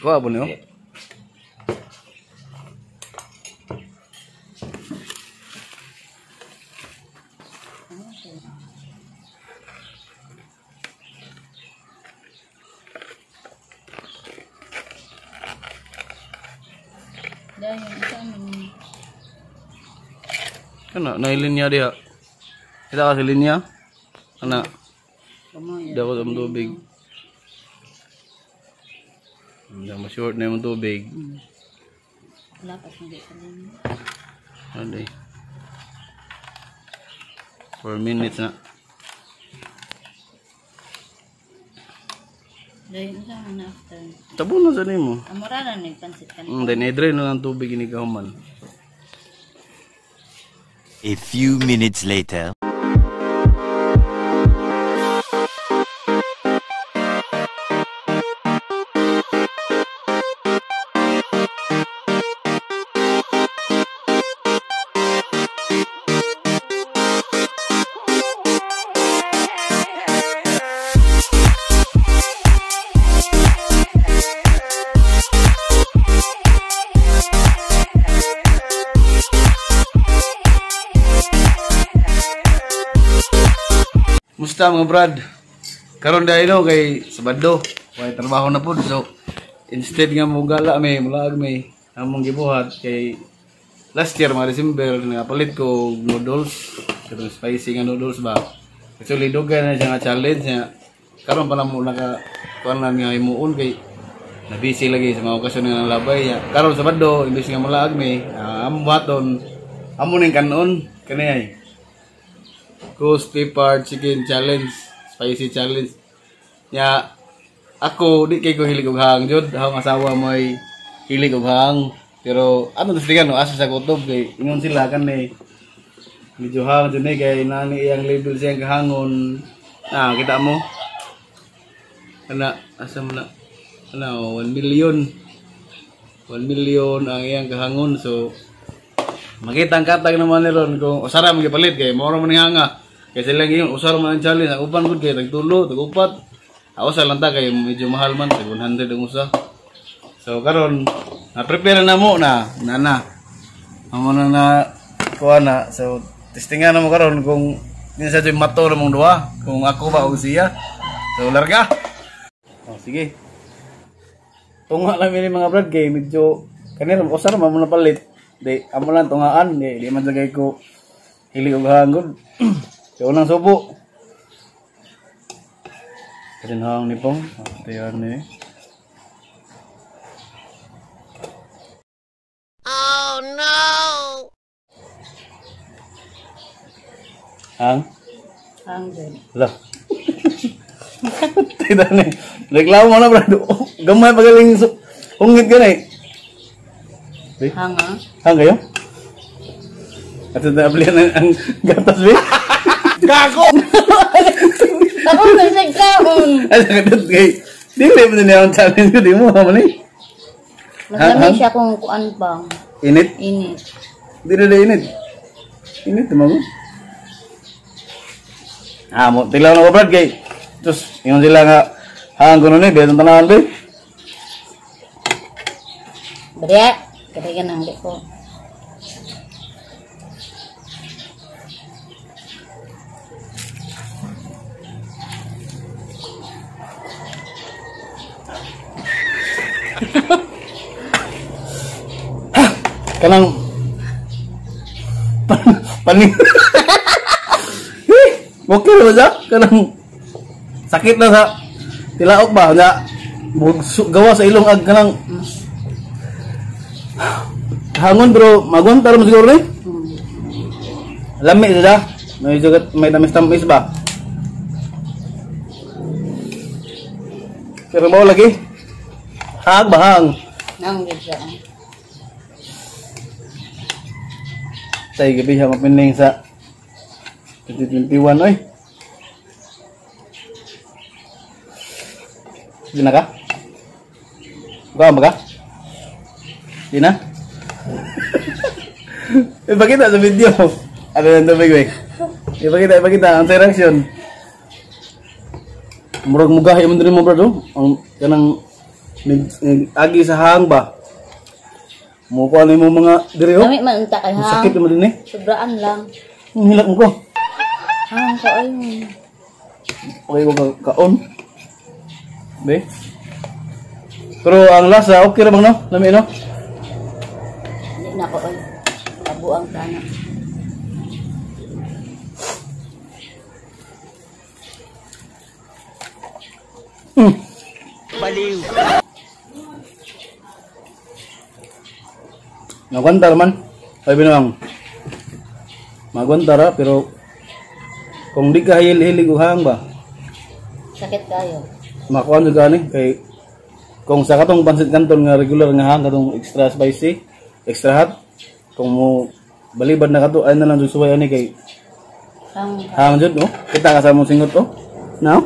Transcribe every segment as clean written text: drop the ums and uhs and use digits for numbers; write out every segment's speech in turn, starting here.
Kuha po niyo. Kana na linya diha. Kita ka sa linya. Ana. Dapat ang tubig. Hindi mo short na yung tubig. Lapas na di sa linya. Ano 4 minutes na. Dahil sa mga after. Tabo na sa nimo. Amura na ni pansit kan. Then i-drain na lang tubig ini kahuman. A few minutes later. Musta mga brad? Karon dahil no kay Sabado, way trabaho na pud, so instead nga mo gala may mulaag may among gibuhat kay last year mga December nagapalit ko og noodles, katong spicy nga noodles ba. Actually dugay na siya nga challenge niya. Karon pa na mo naka kuan lang nga himuon kay na busy lagi sa mga okasyon nga labay niya. Karon Sabado imbes nga mulaag may among buhaton amo ning kanon kani ay Ghost Pepper Chicken Challenge, Spicy Challenge. Ya, ako di kay ko hilig og hang jud. Ako asawa mo ay hilig og hang. Pero ano tas no asa sa kutob kay ingon sila kan medyo hang jud ni kay nani iyang label siyang kahangon. Ah, kita mo. Ana asa mo na? Ana 1 million. 1 million ang iyang kahangon. So makita ang katag naman ni ron kung usara man gipalit kay mao ra man hanga. Kay sila ngayon usara man ang challenge ang uban gud kay tagtulo, tag-upat. Ako sa lang ta kay medyo mahal man tag 100 ang usa. So karon na prepare na mo na nana. Amo na na kuha na. So testingan na mo karon kung kinsa jud mato na mong duha, kung ako ba o siya. So larga. Oh sige. Tunga lang ini mga brad kay medyo kanira usara man mo napalit. Di amo lang tungaan, di man lagay ko hilig og hangod. So unang subo. Kasi hang ni pong, tayo ni. Oh no. Hang? Hang din. Lah. Tita ni. Reklamo mo na brad. Gamay pagaling hungit ka na eh. Hang ah? Hang kayo? At nablihan ang gatas be? Gago! Ako na kaon. Ay, sakit kay. Dili mo niya ang challenge ko, di mo man eh. Maglami siya kung kuan pa. Init? Init. Dili na init. Init mo. Ah, mo tilaw na ko brad kay. Terus ingon sila nga hang kuno ni betong tanawan be. Bria, kaya nang di ko. Kanang paning okay ba siya? Kanang sakit na sa tilaok ba? Nga gawa sa ilong ag kanang hangon bro, magwanta ro siguro ni. Lami siya. May jugat may tamis-tamis ba? Pero mo lagi. Hang ba hang? Nang gid siya. Tay gabi siya mapining sa 2021 oy. Di na ka? Buka ba ka? Di na? Ipakita sa video. Ano yung tubig eh? Ipakita ang reaction. Murag mugahi man din mo brad oh. Ang kanang Agi sa hang ba? Mukuha na yung mga diri oh. Lami man unta kay hang. Sakit naman din eh. Sobraan lang. Hilak mo ko. Hang ka ay. Okay ko kaon. Be. Pero ang lasa okay ra bang no? Lami no? Hindi na ko ay. Tabuang kana. Baliw. Nagwanta man. Ay binuang. Magwanta ra pero kung di ka hilig og hang ba. Sakit kayo. Makuan jud gani kay kung sa katong pansit canton nga regular nga hang katong extra spicy, extra hot, kung mo balibad na kato ay na lang jud suway ani kay hang jud no. Kita ka sa mong singot oh. No?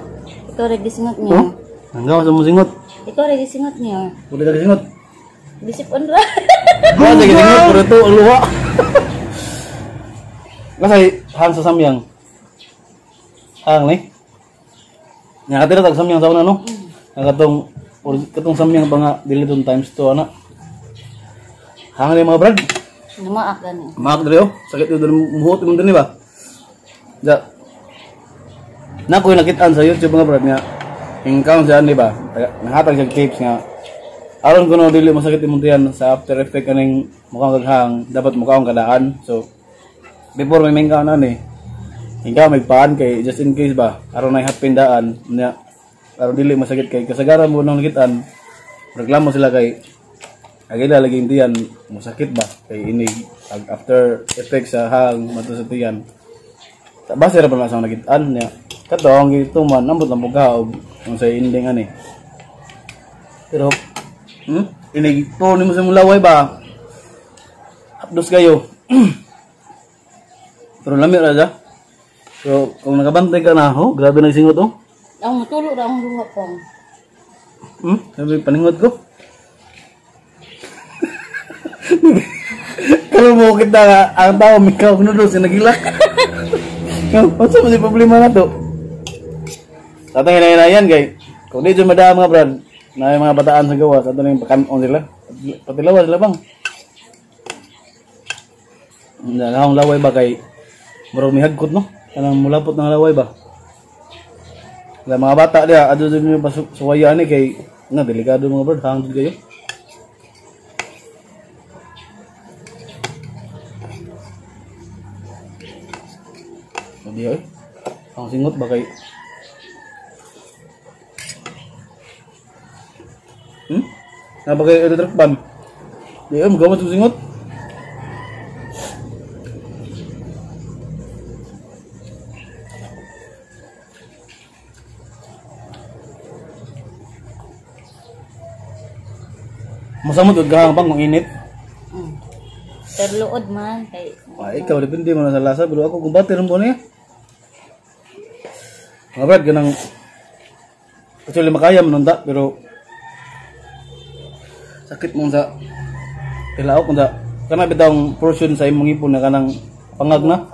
Ikaw ra gisingot niyo. Oh? Hanggaw sa mong singot. Ikaw ra gisingot niyo. Wala ka gisingot. Disipon ra. Wala ka gisingot pero ito ang luha. Kasi hang sa samyang. Hang ni. Nga katira tag samyang sa una no. Nga katong samyang pa nga dili tong times 2 ana. Hang ni mga brad. Namaak gani. Maak diri oh. Sakit yun muhot imong dinhi ba. Ja. Na ko nakitaan sa YouTube mga brad nga encounter siya ni ba. Nahatag siya tips nga aron kuno dili masakit imong tiyan sa after effect kaning mukhang kaghang dapat mukhang kadaan. So before may mingkaw na ni ikaw may paan kay just in case ba aron nay happy daan nya aron dili masakit kay kasagaran mo nang nakitaan reklamo sila kay agila lagi tiyan masakit ba kay ini after effect sa hang mato sa tiyan. Base ra pa na sa nakitaan nya kato ang gituman ambot lang pugka og kung sa ending ani. Pero inig to nimo sa mulaway ba hapdos kayo. Pero lami ra ja. So kung nakabantay ka na ho, grabe nang singot oh. Ang matulo ra ang luha ko. Sabi paningot ko. Karon mo kita nga ang tao mikaw noodles nga nagilak. Unsa man si problema nato? Tatang hinay-hinayan kay kung di jud madama mga brad, na yung mga bataan sa gawas ato ning pakanon sila. Patilawa sila bang. Nagahong laway ba kay murag mihagkot no? Kanang mulapot ng laway ba? Kaya mga bata diha adto jud niyo pasuwaya ani kay nga delikado mga brad, hang jud kayo. Di ay. Ang singot ba kay Na ba kay electric fan? Di ay magawas sa singot. Masamot gud gahang pang init. Pero luod man kay ay ikaw depende man sa lasa pero ako kung bater mo niya. Mga brad ganang actually makaya man unta pero sakit mo sa tilaok unta kana bitawng portion sa imong ipon na kanang pangag na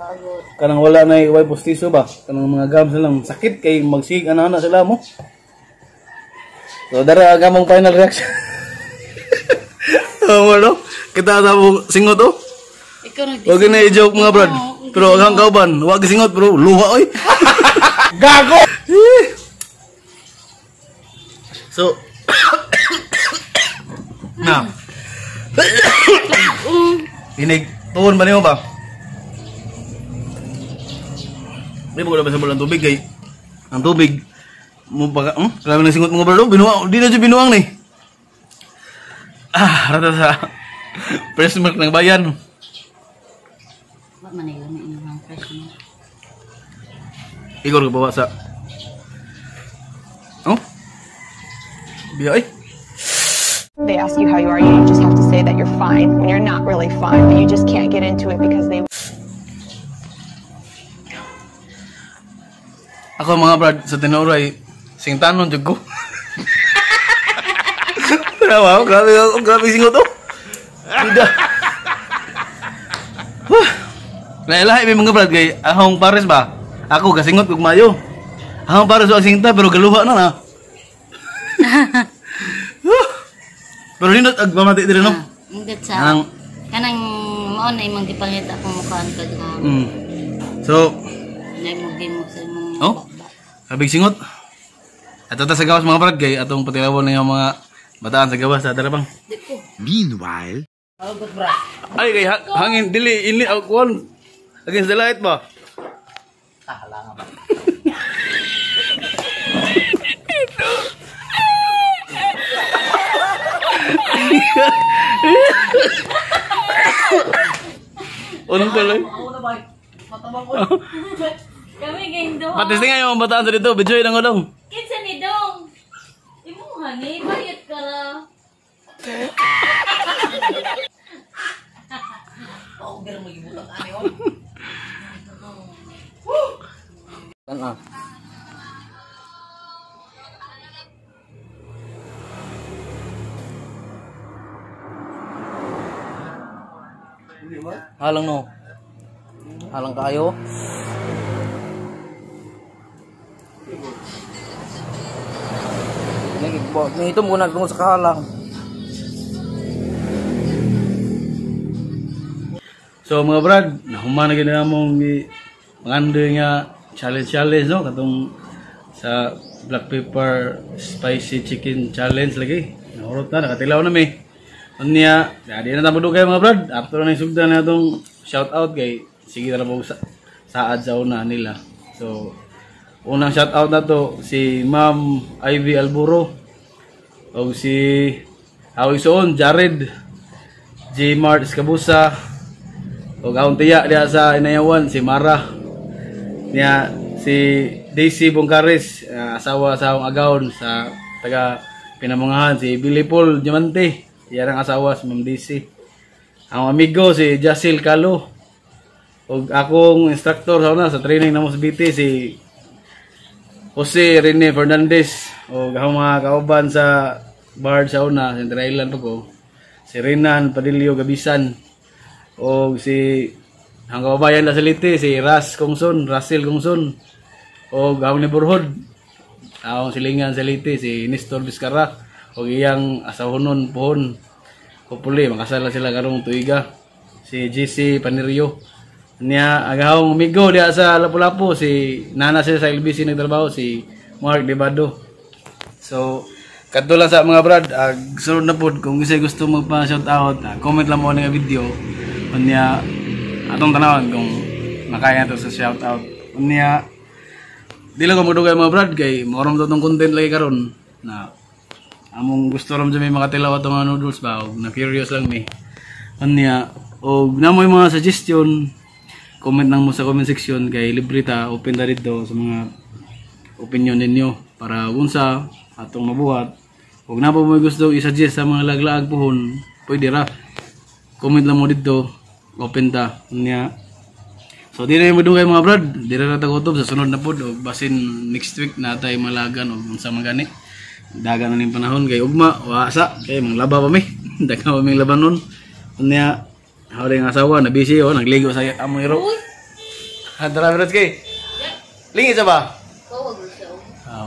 kanang wala na way postiso ba kanang mga gums na lang sakit kay magsig ana sila mo. So dara ang among final reaction. Oh, ano? Kita sa mong singot oh. Wag na i-joke mga brad. Pero ang kauban, wag singot pero luha oy. Gago. So na. Inig tuon ba nimo ba? Di mo ba sa ang tubig kay ang tubig mo pa grabe nang singot mga brad. Binuang, di na jud binuang ni. Ah, rata sa fresh milk ng bayan. Wa man ayo na imong fresh milk. Igor ka bawa sa. Oh. Biya ay. They ask you how you are, you just have to say that you're fine when you're not really fine, but you just can't get into it because they Ako mga brad sa tinuray singtanon jud ko. Wow, grabe, grabe singot oh. Tidak. Huh. Lahi-lahi may mga brad kay ahong pares ba? Ako kasingot kog mayo. Ahong pares wa singta pero galuha na na. Huh. Pero nindot ag pamati diri no. Nindot sa Ang kanang mao na imong gipalit akong mukhaan kag So, na imong gimo sa imong oh, kabig singot. Ato ta sa gawas mga brad kay atong patilawon na yung mga bataan sa gawas sa dara bang. Di ko. Meanwhile. Ay kay hangin dili ini kuan against the light ba. Unang tuloy. Kami ging duha. Patis nga yung bataan sa dito, video nang udong. Kinsa ni dong? Imuha ni bayot ka ra. Halang no. Halang kayo. Nito muna tungkol sa kahalang. So mga brad, nahuman na gid namong pangandoy nga challenge no katong sa black pepper spicy chicken challenge lagi. Nahurot na, nakatilaw na mi. Unya, di na ta modugay mga brad. After na sugdan na atong shout out kay sige na po saad sa una nila. So unang shout out na to si Ma'am Ivy Alburo o si Awig Soon Jared J Mart Escabusa o akong tiya diha sa Inayawan si Mara niya, si Daisy Bongkares, asawa sa akong agawon sa taga Pinamungahan, si Billy Paul Diamante, yan ang asawa si Ma'am Daisy. Ang amigo si Jacil Calo ug akong instructor sa una sa training namo sa BT si Jose Rene Fernandez o akong mga kauban sa bar sa una sa Inter Island pa ko si Renan Padillo Gabisan o si ang kababayan na sa Leyte si Ras Kongson, Russell Kongson o akong neighborhood akong silingan sa Leyte si Nestor Vizcarra o iyang asahonon pohon hopefully makasala sila karong tuiga si GC Panirio niya. Ang akong amigo diha sa Lapu-Lapu si Nana siya sa LBC nagtrabaho si Mark Debado. So kadto lang sa mga brad, sunod na pod kung gusto gusto magpa shout out, comment lang mo nga video unya atong tanawon kung makaya to sa shout out. Unya di lang ko magdugay mga brad kay maorom to tong content lagi karon na among gusto ram jud may makatilaw atong mga noodles ba og na curious lang mi. Unya og namoy mga suggestion, comment lang mo sa comment section kay libre ta, open ta dito sa mga opinion ninyo para unsa atong mabuhat. Ug na po mo gusto i-suggest sa mga laglaag pohon, pwede ra. Comment lang mo dito, open ta. Unya so di na yung madugay mga brad, di ra ta kutob sa sunod na pod og basin next week na tay malagan og unsa man gani. Dagan na ning panahon kay ugma wa sa kay manglaba pa mi. Dagan pa mi labanon. Unya hawre ang asawa na busy oh, nagligo sa among iro. Tara brad kay. Lingi sa ba?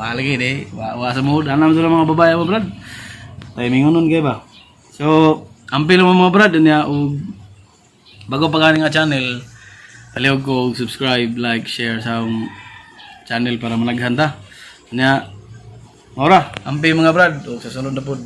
Ah, lagi di. Wa sa mood. Anam sila mga babae mo brad. Timing nun kay ba. So, ampil mo mga brad niya og bago pa gani nga channel, palihog ko og subscribe, like, share sa akong channel para malaghan ta. Nya, ora, ampil mga brad og sa sunod na pod.